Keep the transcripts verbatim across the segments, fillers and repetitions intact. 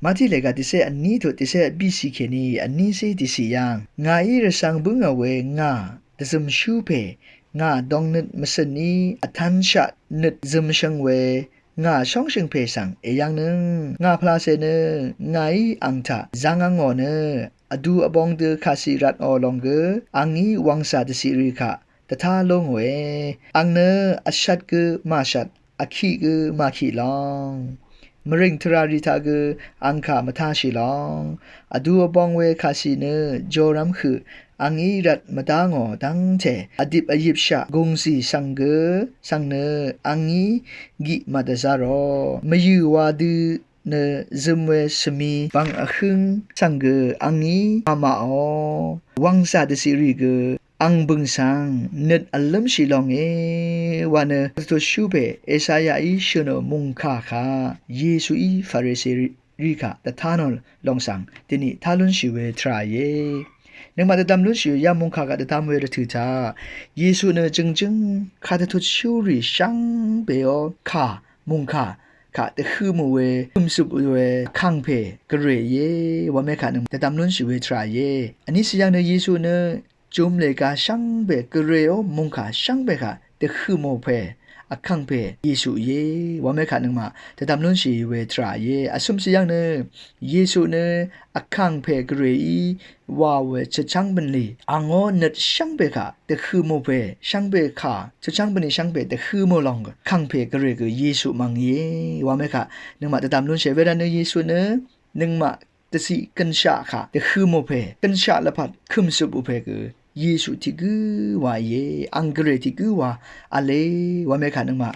Mati lèga tiqsé vní tut tiqsé vbìcì kèní vnícé tiqcì yv́ng, ngàí rvcv̄ng bǿngò we ngà dvzø̀mshú pè, ngà dòngnøt mvcø̀n í vtv̄nshaq nøt zømshøng we ngà shóngshø̀ng pè svng èyv́ng nøng, ngà pvlacè nø ngàí ang taq zvng vngò nø vdu vbong dø kàcì rvtò lòng gø, angí wv̀ngcà dvciq rì kaq dvtá lú ngòe. Ang nø vshvt gø màshvt, vkiq gø màkiq lòng, mvrìng tvrà rì taq gø ang kà mvtáshì lòng, vdu vbong we kàcì nø jorv́m høq, angí rvt mvdá ngò dv́ngte vdip vyipshaq gùngzì svng gø, svng nø angí giq màdvzá rò, mvyø̀ wa dø nø zøm we svmi bvng vhǿng svng gø angí màmaqò. Wv̀ngcà dvciq rì gø ang bø̀ng svng nøt vlǿmshì longe wa nø dvtutshú pè Esayaí shø̀nò mòngkà kaq Yesuí Farisi rì kaq dvtá nò lòng svng dvni tá lúnshì we tvrà íe. Nøngmaq dvdvm lúnshì we yamòngkà kaq dvdvm we rvtø̀ taq, Yesu nø jø̀ngjǿng kadvtutshúrì shvngbeò kà mòngkà kaq dvhø mò we, kø̀msøp we vkàngpè gvrè íe. Wamekaq nøng dvdvm lúnshì we tvrà íe. Vní svyv́ng nø Yesu nø jumlè ga shvngbe gvrèò mòngkà shvngbe kaq dvhø mò pè vkàngpè Yesu íe. Wamekaq nøngmaq dvdvm lúnshì we tvrà íe. Vsøm svyv́ng nø Yesu nø vkàngpè gvrèí wa we chvchv́ng bv̀nlì angó nøt shvngbe kaq dvhø mò pè shvngbe kà chvchv́ng bv̀nlì shvngbe dvhø mò lòng vkàngpè gvrè gø Yesu mv̀ng íe. Wamekaq nøngmaq dvdvm lúnshì we rvt nø Yesu nø nøngmaq dvciq gønshaq kaq dvhø mò pè, gønshaq lvpat kø̀msøp ò pè gø Yesu tiq gǿ wa íe. Ang gvrè tiq gǿ wa v̄le. Wamekaq nøngmaq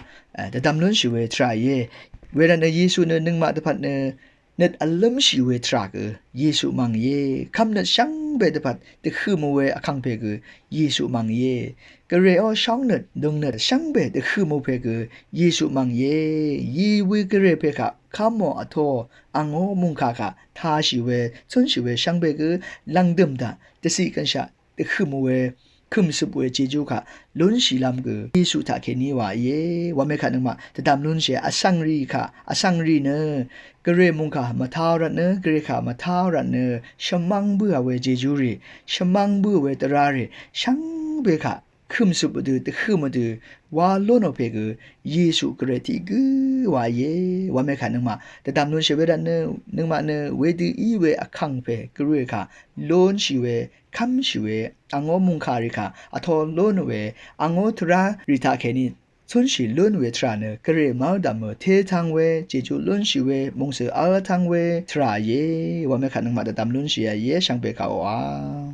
dvdvm lúnshì we tvrà íe. We rvt nø Yesu nø nøngmaq dvpvt nø nøt vlǿmshì we tvrà gø Yesu mv̀ng íe. Kv́mnøt shvngbe dvpvt dvhø mò we vkàngpè gø Yesu mv̀ng íe. Gvrèó shóngnøt døngnøt shvngbe dvhø mò pè gø Yesu mv̀ng íe. Yi we gvrè pè kaq kv́mò vtō angó mòngkà kaq tāshì we cúnshì we shvngbe gø lv̀ngdø̀m daq dvciq gønshaq dvhø mò we kø̀msøp we jejú kaq lúnshìlv́m gø Yesu taqkèní wa íe. Wamekaq nøngmaq dvdvm lúnshì vsvng rì kaq, vsvng rì nø gvrè mòngkà mvtá rvt nø, gvrè kà mvtá rvt nø shvmv́ng bǿà we jejú rì, shvmv́ng bǿà we tvrà rì shvngbe kaq kø̀msøp mvdø dvhø mvdø wa lónò pè gø Yesu gvrè tiq gǿ wa íe. Wamekaq nøngmaq dvdvm lúnshì we rvt nø nøngmaq nø wedø í we vkàngpè gvrè kaq lúnshì we, kv́mshì we, angó mòngkà rì kaq vtō lún we, angó tvrà rì taqkèní cúnshì lún we tvrà nø gvrè mv́l dv̀mø tétvng we, jejú lúnshì we, mòngsø̀ v́l tvng we tvrà íe. Wamekaq nøngmaq dvdvm lúnshì íe, shvngbe kaq oqà.